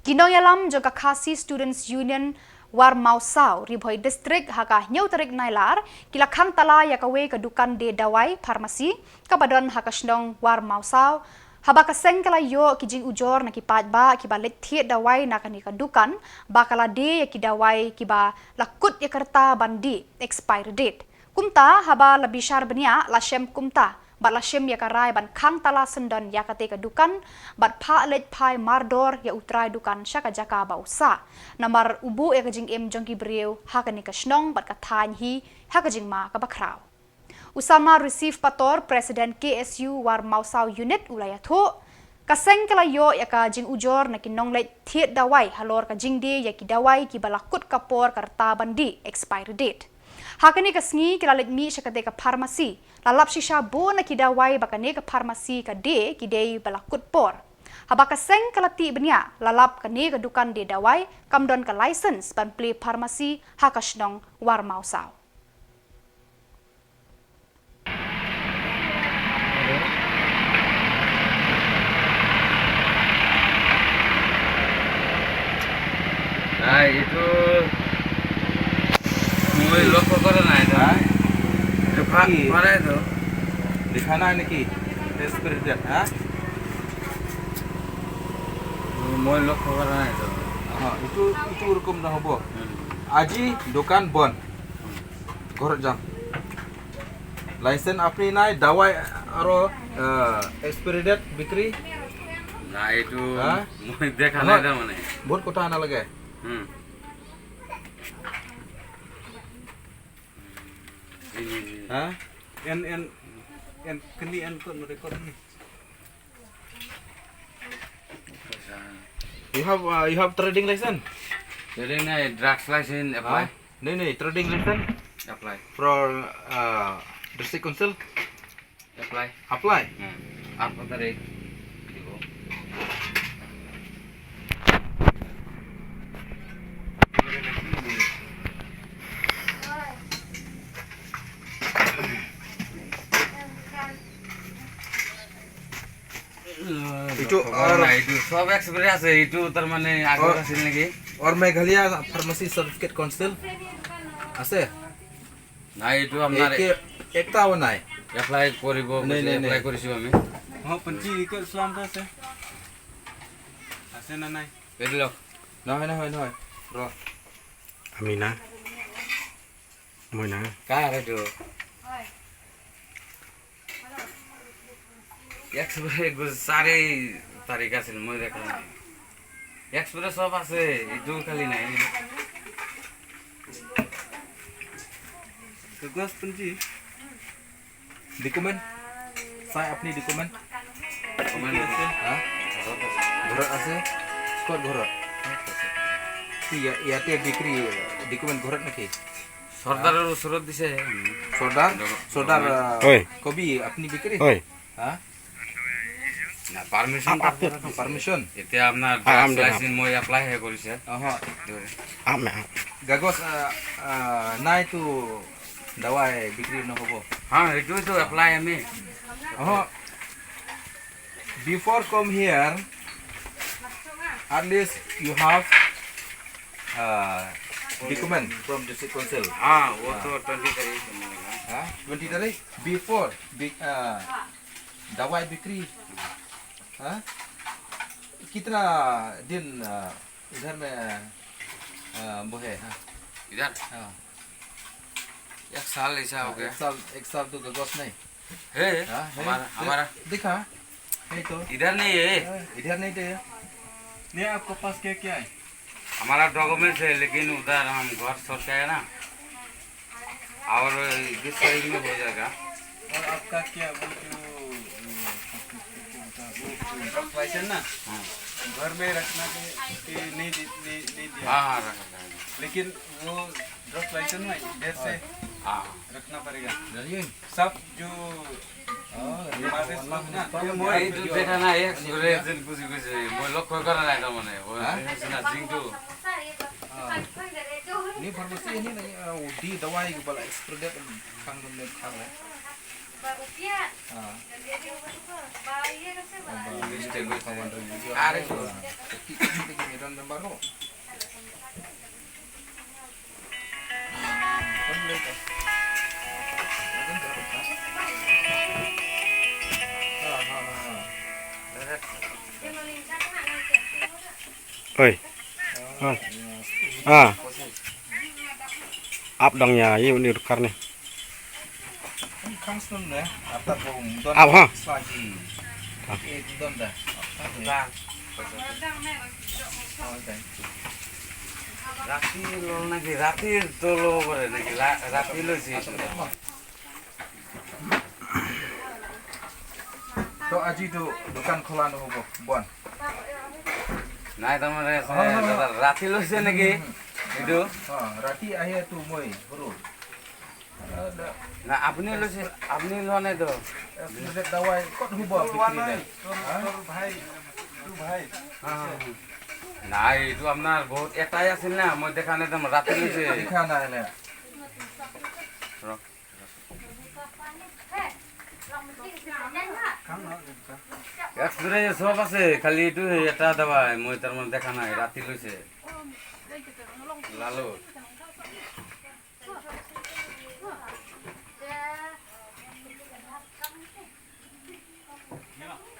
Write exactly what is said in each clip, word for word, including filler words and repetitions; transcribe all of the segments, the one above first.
Ki nongïalam jong ka Khasi Students Union War Mawsaw, Ri Bhoi District, ha ka hynñiew tarik Nailar, ki la khang tala ïa kawei ka dukan die dawai pharmacy, kaba don ha ka shnong War Mawsaw, haba ka seng ka la ïoh ki jingujor na ki paidbah kiba leit thied dawai na kane ka dukan, ba ka la die ïa ki dawai kiba la kut ïa ka rta ban dih, expiry date. Kumta, haba la bishar bniah, la shem kumta, bad la shim ïa ka rai ban khang tala syndon ïa katei ka dukan, bad phah leit phai mardor ïa u trai dukan sha ka jaka ba u sah. Namar u buh ïa ka jingim jong ki briew ha kane ka shnong bad ka thaiñ hi ha ka jingma kaba khraw. U Salma Receive Pator, President K S U War Mawsaw Unit, u la ïathuh, ka seng ka la ïoh ïa ka jingujor na ki nongleit thied dawai halor ka jingdie ïa ki dawai kiba la kut ka por ka rta ban dih, expiry date. Ha kane ka sngi ki la leit mih sha katei ka pharmacy, la lap shisha bun na ki dawai ba kane ka pharmacy ka die ki dei ba la kut por. Haba ka seng ka la tih bniah, la lap kane ka dukan die dawai kam don ka license ban plie pharmacy ha ka shnong War Mawsaw. Nah, itu মই লক্ষ্য কৰা নাই তো। হা? এইটো ভা-, কি? পাৰে তো। দেখা নাই নেকি? এক্সপায়াৰ ডেট, হা? মই লক্ষ্য কৰা নাই তো। অ, এইটো, এইটো ওৰকম নহ'ব। হুম। আজি দোকান বন্ধ। হুম। ঘৰত যাম। লাইচেন্স আপুনি নাই, দাৱাই আৰু, আহ, এক্সপায়াৰী ডেট বিক্ৰী? নাই, এইটো হা? মই দেখা নাই তাৰমানে। বহুত কথা নালাগে। হুম। হা? এন, এন, এন, কেনে এন কোন ৰেকৰ্ড নি? You have, uh, you have trading license? Trading নাই, drugs license apply। হা? Nahi, nahi, trading license? Apply। For, uh, district council? Apply। Apply? Hmm। আঠ তাৰিখ দিব। এইটো খবৰ আৰু নাই, এইটো চব এক্সপায়াৰ আছে, এইটো তাৰমানে আগত অ। আছিল নেকি? অৰ মেঘালয়া ফাৰ্মাচী চাৰ্টিফিকেট কাউন্সিল আছে? নাই, এইটো আপোনাৰ একে, একটাও নাই। এপ্লাই কৰিব, নাই, কৈছে, নাই, নাই। এপ্লাই কৰিছোঁ আমি। অ, পঞ্চি, ইকো ইছলাম এটা আছে। আছে না নাই? এইটো লওক। নহয়, নহয়, নহয়। ৰ। আমি না। মই না। কাৰ এইটো? এক্সপায়াৰ গৈ চাৰি তাৰিখ আছিল, মই দেখা নাই। এক্সপায়াৰ চব আছে, এইটো খালি নাই। কাগজ পঞ্জী। ডকুমেণ্ট চাই আপুনি, ডকুমেণ্ট। ডকুমেণ্ট আছে। হা? ঘৰত আছে। ঘৰত আছে? ক'ত ঘৰত? কি ইয়া-, ইয়াতে বিক্ৰী ডকুমেণ্ট ঘৰত নেকি? চৰ্দাৰৰ ওচৰত দিছে। চৰ্দাৰ? ডগ-, চৰ্দাৰ, ডকুমেণ্ট। আহ, হয়। কবি, আপুনি বিক্ৰী? হয়। হা? না, পাৰ্মিশ্যন আপ-, আপডেট। পাৰ্মিশ্যন? এতিয়া আপোনাৰ আ-, ড্ৰাগছ আমদে, লাইচেন্স মই এপ্লাইহে কৰিছে। অহ। ধৰে। আমে, আম। কাগজ, আহ, আহ, নাই তো দাৱাই বিক্ৰী নহ'ব। হা, সেইটোৱেতো এপ্লাই আমি। অহ। Before come here, at least you have, uh, document from district council। हाँ, वो तो ट्वेंटी तारीख को मिलेगा। हाँ, ट्वेंटी तारीख before, be-, uh, दवाई बिक्री। हाँ? कितना दिन, uh, इधर में, uh, वो है, हाँ? इधर? हाँ। एक साल ऐसा हो हाँ, गया। एक साल, एक साल तो कागज नहीं। है, हाँ, है। हमारा, दे-, हमारा दिखा। है तो। इधर नहीं है। हाँ, इधर नहीं तो है। नहीं, आपके पास क्या क्या है? हमारा डॉक्यूमेंट्स है, लेकिन उधर हम घर छोड़ के आए ना, और बीस तारीख में हो जाएगा। और आपका क्या, वो जो, वो, वो ड्रग लाइसेंस ना, हाँ। घर में रखना के, के नहीं दि-, नहीं, नहीं दिया। हाँ, हाँ, रखा, रखा। लेकिन वो ड्रग लाइसेंस ना इधर से हाँ। रखना पड़ेगा। सब जो Ei, tu dekha na, ek sure din kusi kusi. Moi lok koi kara na ita mane. Wo na jing tu. Ni pharmacy ni na, uh, di dawai ki bala expired date khang dun le khang le. Ah. Mistake hoise. Are. Oi. Ah. Ah. Ap dang ïa ïa uni dukar ne. Ap ha. Rati lo naki rati tolo bore naki rati lo si. To aji tu dukan khola no bo bon. Nai tamare rati lo si naki. Itu. Rati ahi tu moi bro. Na apni lo si apni lo ne to. Dawai kot hubo bikri ne. Nai itu amna bahut eta ya sin na moi dekhane tam rati lo si. Dikhana le. Ek sure ye sob ase khali itu eta dawai moi tar mon dekhana rati lo si. Lalo.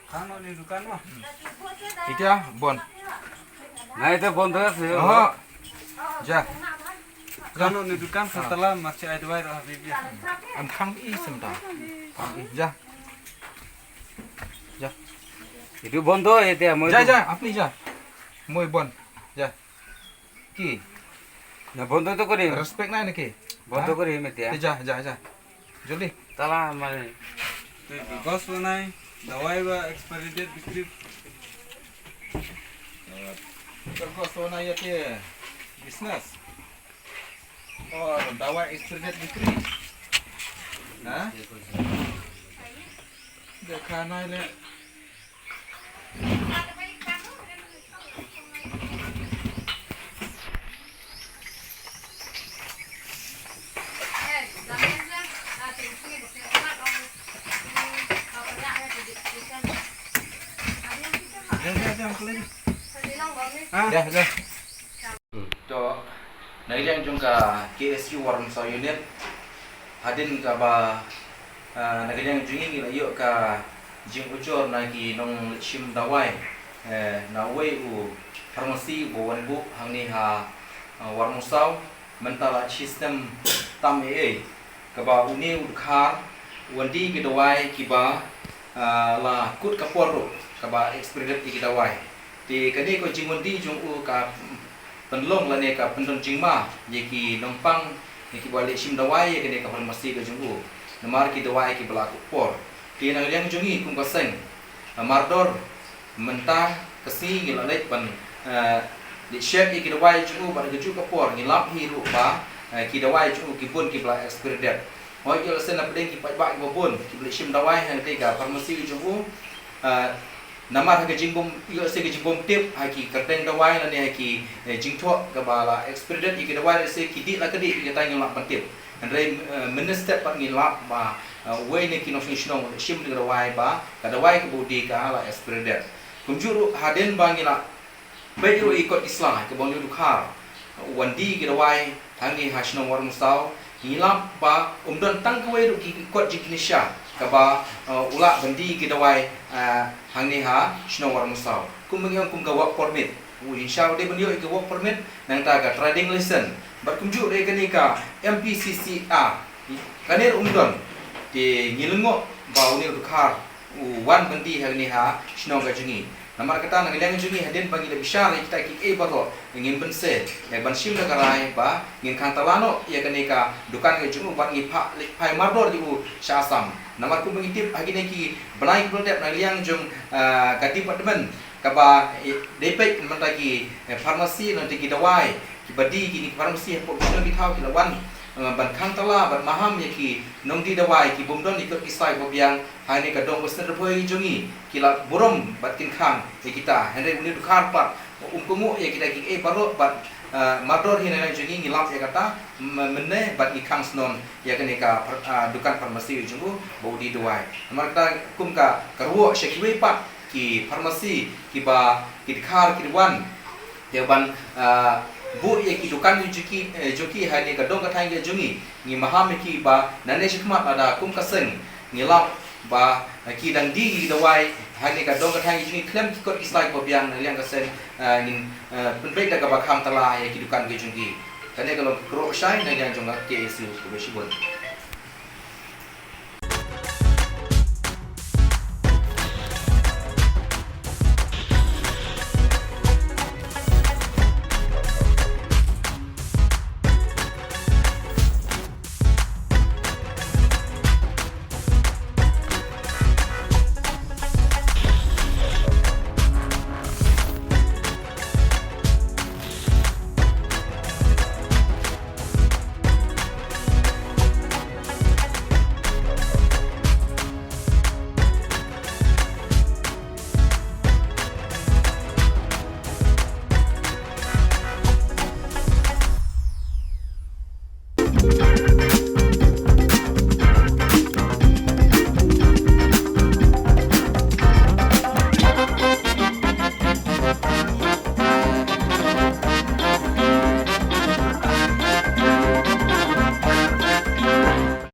Kano ni dukan mo? Itya bon. Na ite bon to ase. Aha. Ja. Kano ni dukan sa tala machi ai dawai ro habibi. Am khang i sem ta. Khang i ja. Ja. Itu bon to ite mo. Ja ja apni ja. Moi bon. Ja. Ki. Na bon to to kori. Respect na ki. Bon to kori me tia. Ja ja ja. Joldi. Tala mane. Te bigos banai dawai ba expiry date bikri. Bigos banai ya te business. Oh, dawai expiry date bikri. Ha? Dekha nai le. To, na ka liang jong ka K S U Warmsaw unit, hadien kaba, ah, na ka liang jong ngi ngi la ïoh ka jingujor na ki nongleit shim dawai, eh, na uwei u pharmacy uba wan buh hangne ha, ah, Warmsaw, mynta la shi snem tam ei ei. Kaba une u dkhar u wan die ki dawai kiba, ah, la kut ka por ruh, kaba expiry date ïa ki dawai. Te kane ka jingwandie jong u ka pynlong lane ka pyndon jingma ïa ki nongpang, ïa kiba leit shim dawai ïa kane ka pharmacy ka jong u. Namar ki dawai kiba la kut por. Te na ka liang jong ngi kum ka seng, ah, mardor, mynta ka sngi ngi la leit ban, eh, leit check ïa ki dawai jong u bad ha kajuh ka por ngi lap hi ruh ba, eh, ki dawai jong u ki bun kiba la expiry date. Hooid, ïoh lehse na pdeng ki paidbah kiba bun kiba leit shim dawai ha katei ka pharmacy jong u. Eh, namar ha ka jingbym, ïoh lehse ka jingbym tip ha ki kyrteng dawai lane ha ki, eh, jingthoh kaba la expiry date ïa ki dawai, lehse ki dih la ka dih, ïa kata ngi lap ban tip. Hynrei, eh, mynne step pat ngi lap ba, eh, uwei na ki nongshong shnong u leit shim ïa ka dawai ba ka dawai kaba u die ka la expiry date. Kumjuh ruh hadien ba ngi la peit ruh ïa ki kot ki sla kaba une u dkhar u wan die ki dawai hangne ha shnong Warmsaw, ngi lap ba um don tang kawei ruh ki kot jingkynnisha kaba, eh, u lah ban die ki dawai, eh, hangne ha shnong Warmsaw. Kumba ngi ong kum ka work permit. U jingshisha u dei ban ïoh ïa ka work permit, nangta ka trading license. Bad kumjuh ruh ïa kane ka M P C C R. Kane ruh um don. Te ngi lyngngoh ba une u dkhar u wan ban die hangne ha shnong ka jong ngi. Namar kata na ka liang jong ngi hadien ba ngi la bishar ïa kita kiei baroh, ngin bynse ïa ban shim da ka rai ba ngin khang tala noh ïa kane ka dukan ka jong u bad ngi phah leit phai mardor ïa u sha Assam. Namar kumba ngi tip ha kine ki bnai kiba la dep na ka liang jong, ah, ka department kaba, eh, dei peit mynta ki, eh, pharmacy lane ki dawai kiba die, kine ki pharmacy hapoh ki shnong ki thaw ki la wan, eh, ban khang tala ban maham ïa ki nongdie dawai ki bym don ïa ki kot ki sla ba biang ha kane ka dong Western Ri Bhoi jong ngi, ki la burom bad kin khang ïa kita. Hynrei une u dkhar pat um kohnguh ïa kita kiei baroh bad, eh, mardor hi na ka liang jong ngi ngi lap ïa kata, m-, mynne bad ngi khang shnong ïa kane ka phar-, ah, dukan pharmacy jong u ba u die dawai. Namar kata kum ka, ka ruh sha kiwei pat ki pharmacy kiba ki dkhar ki wan Ïa ban, ah, buh ïa ki dukan ki jong ki, eh, jong ki ha kane ka dong ka thaiñ ka jong ngi. Ngi maham ïa ki ba nangne shakhmat lada kum ka seng ngi lap ba, eh, ki dang die ki dawai ha kane ka dong ka thaiñ ka jong ngi khlem ki kot ki slai ba biang na liang ka seng, eh, ngin, eh, pynbeit da kaba kham tala ïa ki dukan ki jong ki. Kane ka long ka kyrpad shai na liang jong ka K S U. Khublei shibun.